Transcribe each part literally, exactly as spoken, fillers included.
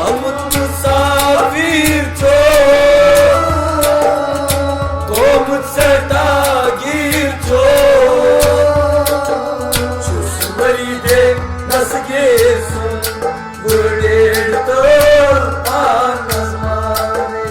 آمُت مُسافِر چھُ، گوٚمُت سٮ۪ٹھاہ گیٖر چھُ، چھُس مٔرِتھ دستگیٖر سُنٛد گُریڈ تہٕ پانَس مانٕے۔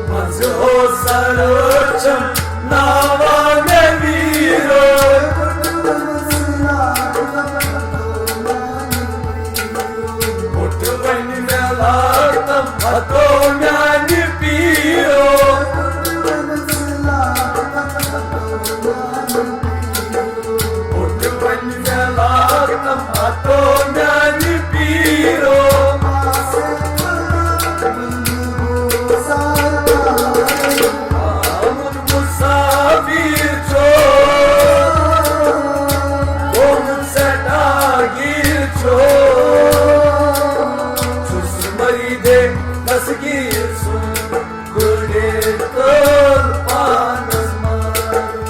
منٛزٕ اوس سرچم ناوان مےٚ ویٖرو۔ مُٹھ وۄنۍ مےٚ لاگتم ہتو میانہِ پیٖرو۔ مُٹھ وۄنۍ مےٚ لاگتم ہتو میانہِ پیٖرو۔ آمُت مُسافِر چھُ، گوٚمُت سٮ۪ٹھاہ گیٖر چھُ، چھُس مٔرِتھ دستگیٖر سُنٛد گُریڈ تہٕ پانَس مانٕے۔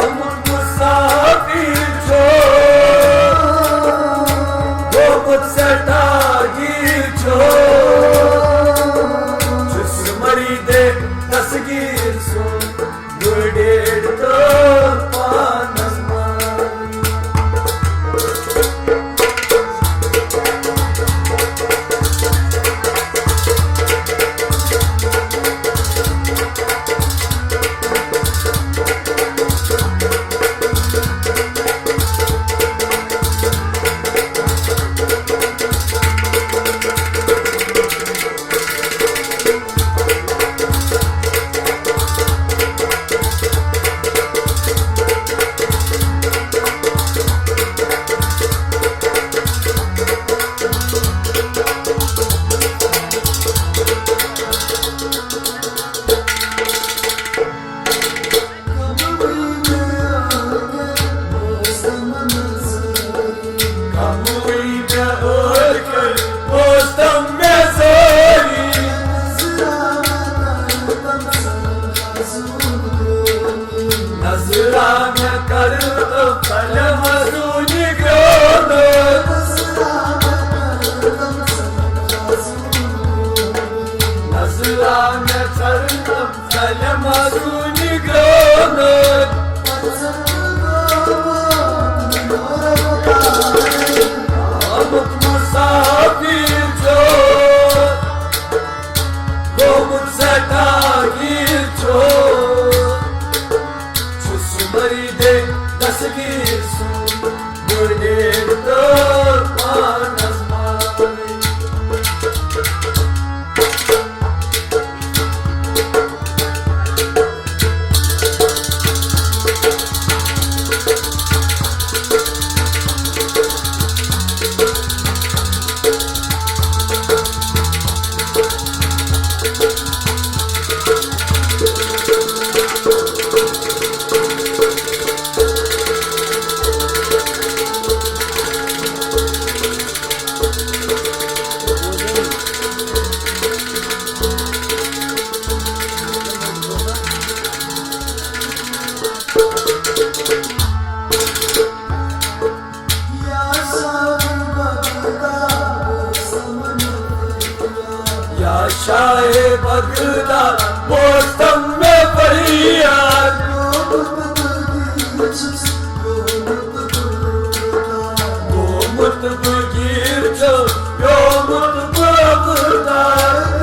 آمُت مُسافِر چھُ، گوٚمُت سٮ۪ٹھاہ گیٖر چھُ، چھُس مٔرِتھ دستگیٖر سُنٛد گُریڈ تہٕ پانَس مانٕے۔ نظرا مےٚ کر فلم سونی گرٛونہٕ۔ نظرا مےٚ کر فلم سونی گرٛونہٕ۔ آمُت مُسافِر چھُ، گوٚمُت سٮ۪ٹھاہ گیٖر چھُ، فقیٖر سُنٛد بُڈٕ تہٕ پانَس مالٕے۔ یا شاہ بغداد، بوزتم مےٚ فریاد۔ گوٚمُت بہٕ گیٖر چھُس، پیومُت بہٕ بغداد۔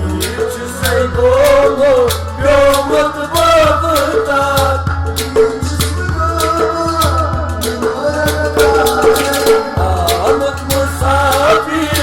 گیٖر چھُسَے گوٚمُت، پیومُت بہٕ بغداد۔ آمُت مسافر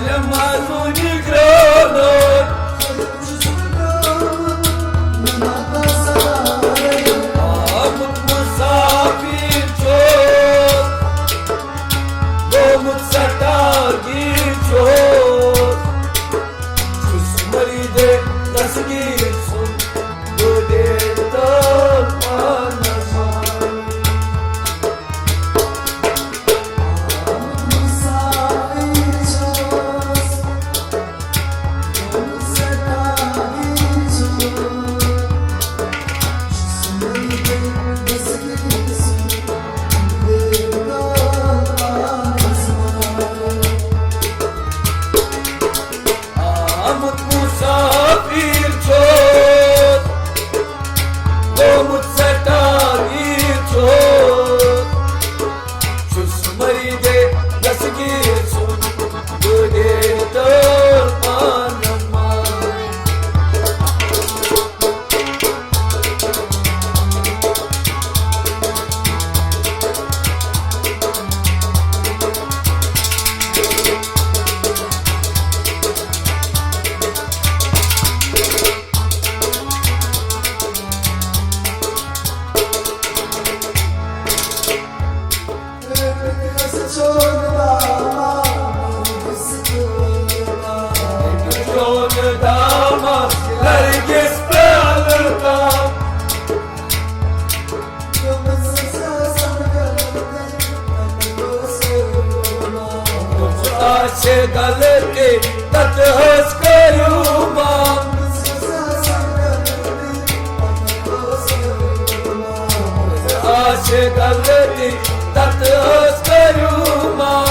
نمازو نگرانو آمُت مسافر چھُ، گوٚمُت سٹاگی چھُ، چھُس مریٖدے دستگیر سُنٛد۔ آمُت مسافر چھُس، گوٚمُت سٹاگی چھُس، چھُس مریٖدے دستگیر سُنٛد گُدیر تہٕ پانہٕ منٛز۔ آسہِ غلطی تتھ حظ کٔرِو معاف۔ آسہِ غلطی تتھ حظ کٔرِو معاف۔